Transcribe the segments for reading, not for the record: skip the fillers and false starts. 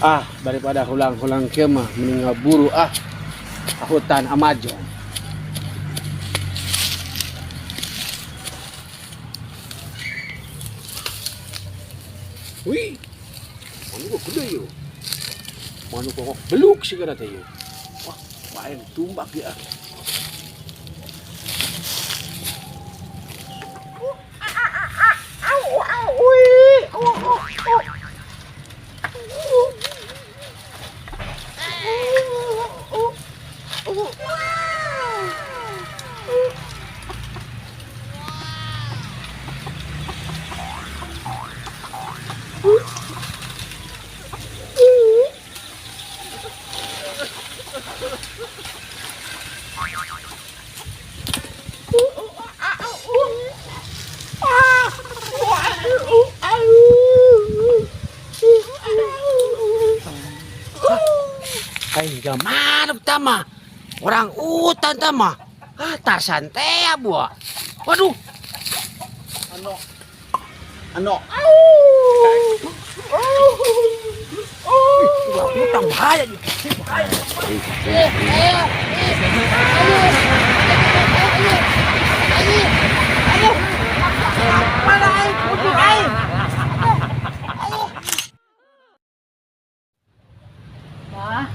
Ah, daripada hulang-hulang kieu mah mending ngaburu ah ka hutan Amazon. Wih, manuk gede yo. Manuk kok beluk sih kada teh yo. Wah, bae tumbak ya. Kayak manuk tama. Orang utan tama. Ah, Tarsan teh ya buah. Waduh. Ano? Ano? Ih, orang hutan bahaya nih. Bahaya. Mana aing? Kudu aing. Wah,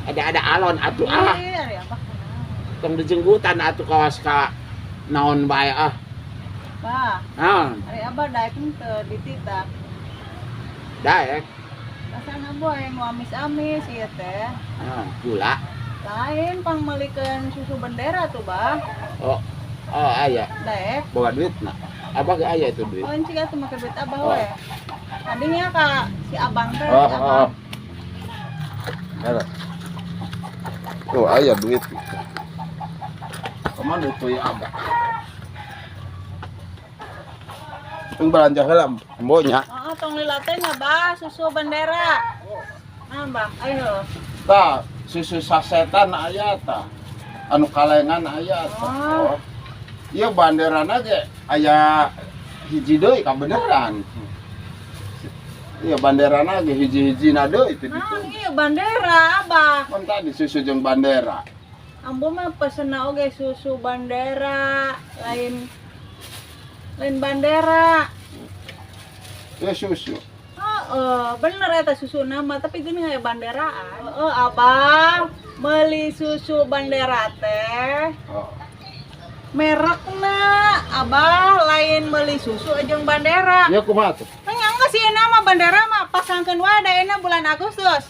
Ada alon atuh ah. Iya, ari Abah kunaon? Tong dijenggutan atuh kawas ka naon bae ah. Bah, Naon? ari Abah daek teu dititah. Daek. Rasana boy nu amis-amis ieu teh. Naon? Gula. Lain pangmeulikeun susu bendera tuh, Bah. Oh. Oh, aya. Daek. Bawa duit nah. Abah ge aya itu duit. Oh, encik atuh make duit Abah Oh. we. Tadinya ka si Abang teh, Oh, si oh. Abang. Halo. Tuh aya duit. Kemana itu ya Abah? Tong belanja heula embonya. Oh, tong lila teh nya, Bah, susu bendera. Nah, Bah, ayo. Tah, susu sasetan aya tah. Anu kalengan aya tah. Oh. Oh. Ieu banderana ge aya hiji deui kabeneran. Iya banderana ge hiji-hijina deui teh ditu. Naon ieu bandera, Abah? Kan tadi susu jeung bandera. Ambo mah pesenna oge susu bandera, lain lain bandera. Ya susu. Heeh, bener eta susu nama tapi gini aya banderaan. Heeh, Abah meuli susu bandera teh Oh. merekna Abah lain meuli susu jeung bandera. Ya kumaha tuh? Nya geus sih nama bandera mah pasangkeun wae da ayeuna bulan Agustus.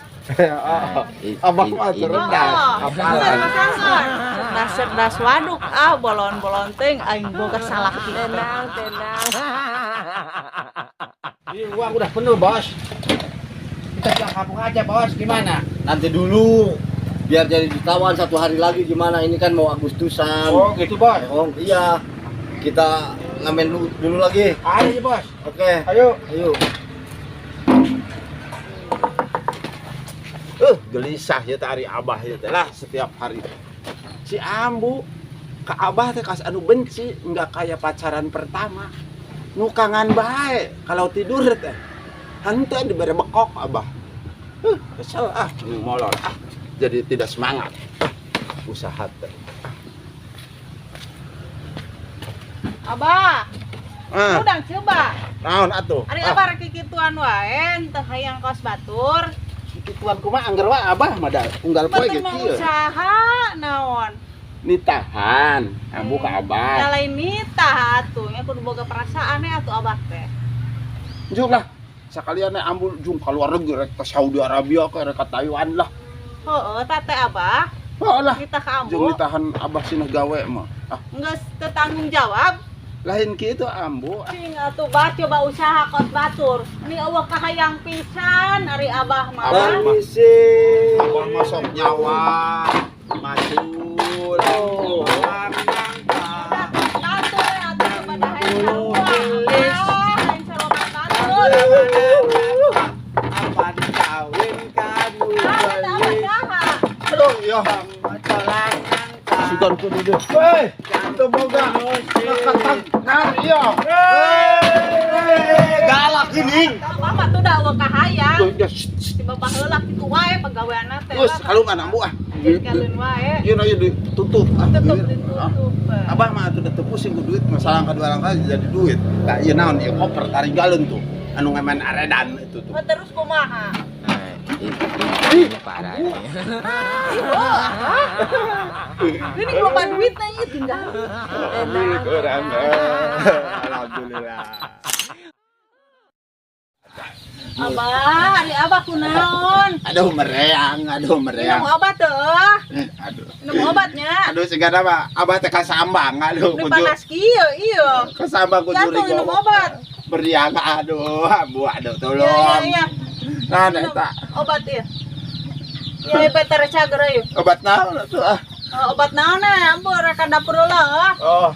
Abah mah cerdas. Oh, Apalan. pasangkeun. Cerdas-cerdas waduk ah bolon-bolon teuing aing boga salah kieu. Tenang, tenang. Ini uang udah penuh, Bos. Kita pulang kampung aja, Bos. Gimana? Nanti dulu biar jadi ditawan satu hari lagi gimana, ini kan mau Agustusan. Oh, gitu, Bos. Oh iya, kita ngamen dulu, dulu lagi. Ayo, Bos. Oke, Ayo. ayo. Gelisah ya teh ari Abah ya teh lah setiap hari. Si Ambu ke Abah teh kas anu benci, nggak kayak pacaran pertama. Nukangan bae kalau tidur teh. Henteu dibere bekok Abah. Kesel ah, molor ah. Jadi tidak semangat. Ah, usaha teh. Abah, Ah, udah coba. naon atuh? Ari Ah, Abah rek kikituan wae teu hayang kos batur. kituan kumaha angger wae Abah mah da unggal poe Batur ge mah kieu. usaha naon. Nitahan, Ambu ka Abah. Da lain nitah atuh nya kudu boga perasaan atuh Abah teh. Jung lah. Sakalian ambu jung ka luar negeri rek ka Saudi Arabia ke rek ka Taiwan lah. Heeh, tate Abah, Heeh lah. nitah ka Jung ambu. ditahan Abah sinah gawe mah. Ah, Geus teu tanggung jawab. lain kitu ambu. Ah, Cing atuh bah coba usaha kos batur. Ini eueuh kahayang pisan ari Abah mah. Abah mah. Permisi. Abah mah sok nyawa. Macul. Oh. Batur atuh coba da hayang sarua. Abah, lain sarua batur. Apan kawin kamu Ah, eta Abah beli saha? Aduh, ya. colang nangka. Sugan kudu deh. Weh, itu boga. Nakatang. Nah, iya. Galak ini. Abah Abah tuh da eueuh kahayang. Tuh, ya, Si bapak heula kitu wae pagaweanna teh. Geus kalungan ambu ah. Kalun wae. Ieu na ieu ditutup ah. Tutup Ah. ditutup. Abah mah atuh teu pusing ku duit, masalah kedua langkah jadi duit. Tah ieu naon ieu koper taringgalun tuh. Anu ngemen aredan itu tuh. Oh, terus kumaha? Ini parah nih. Ini loba duitna ieu tinggal. Milik orang. Alhamdulillah. Abah, ari abah kunaon? Aduh mereang, aduh mereang. Minum obat teu? Aduh. Minum obatnya. Aduh segala mah abah teh kasambang aduh Ini kudu. panas kieu ieu. Kasambang kudu Ya tuh minum obat. Meriang aduh, ambu aduh Iya tolong. iya iya. Nah, Minum eta obat ieu. Iya, Peter cager ieu. Obat naon atuh ah. Oh, obat naon eh, ambu rek ka dapur heula. Ah. Oh.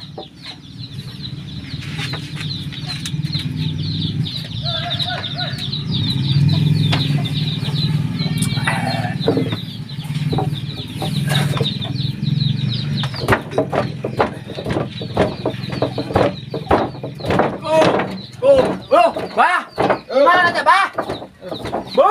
Oh, Bah. Gimana teh, Bah? Bu.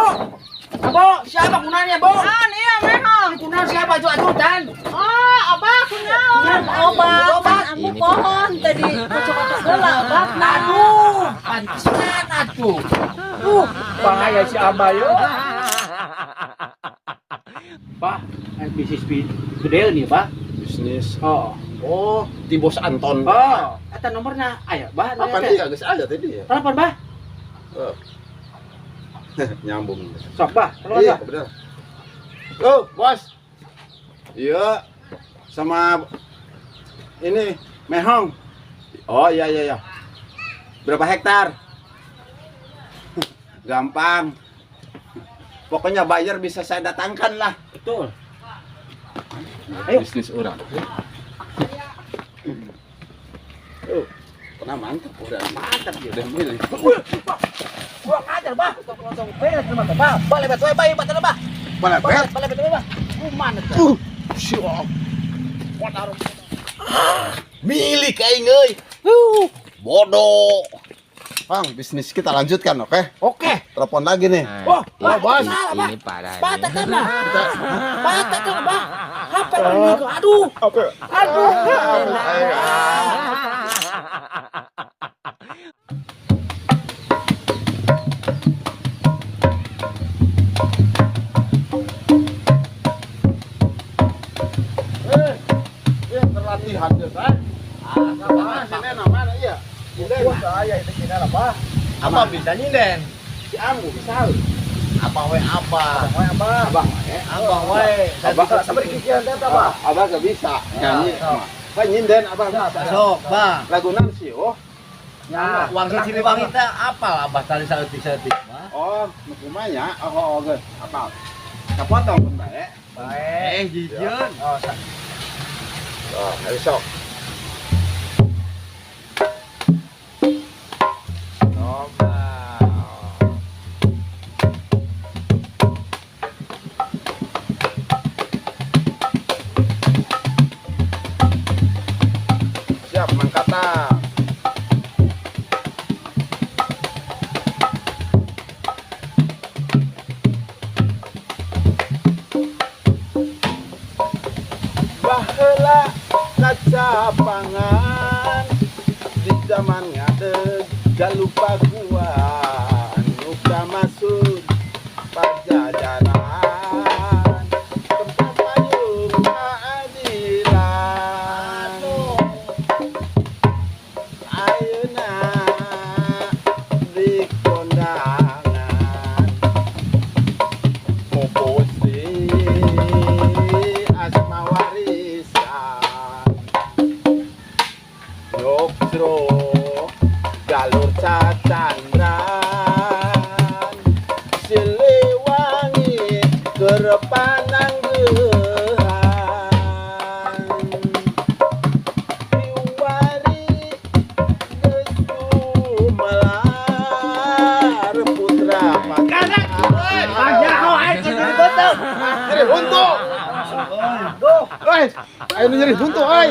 Bu, siapa kunannya, Bu? Naon ieu mehong? Kunan siapa itu ajudan? Oh, abah kunaon? Obat. Obat. Ambu pohon tadi kocok-kocok heula obatna. Aduh, pantesan atuh. Bahaya si Abah yo. Bah, bisnis gede nih, Bah. Bisnis. Oh. Oh, di Bos Anton. Oh, eta nomorna aya, Bah. Apa nih geus aya tadi ya? Telepon, Bah. Oh. Nyambung. Sok, Bah. Telepon, Iya, Bah. bener. Lo, bos. Iya. Sama ini Mehong. Oh, iya iya iya. Berapa hektar? Gampang. Pokoknya buyer bisa saya datangkan lah. Betul. Ayo. Bisnis orang. Oh, pernah mantap orang. Mantap dia. Udah milih. Gua ngajar, Bah. Tong beres mah, Bah. Balik betul, Bah, Bah, Bah. Mana bet? Balik betul, Bah. Kuman eta. Siap. Milik aing euy. Bodoh. Bang, bisnis kita lanjutkan, oke? Oke. Telepon lagi nih. Oh, Oh, bos. Ini parah Patah nih. tanah. Patah tanah, Bah. Apa ini? Aduh. Apa? Aduh. Eh, terlatihan ya, San. Ah, sini mana iya? Wah, saya itu kira apa? Apa bisa nyinden? Si Ambu bisa. Apa we apa? Abang we. Abang we. Abah. Sampai dikikian teh apa? Abah gak bisa nyanyi. Kan nyinden abah bisa. Sok, Bah. Lagu sih, oh. Ya, wangsit Siliwangi teh apal abah tadi saeutik-saeutik mah. Oh, nu kumanya. Oh, oh, geus. Apal. Kapotong pun bae. Eh, jijieun. Oh, ayo sok. Siap, mangkata. Baheula kacapangan di zaman ngadeg galuh paguan nu masuk pajajaran tempat payung keadilan ayeuna di kondangan Poposi asma warisan Yokro galur cacandran Siliwangi kerpananggehan Piwari geus gumelar putra Pajaho aing kudu ditutup. Nyeri huntu. Oi, ayo nyeri huntu, oi.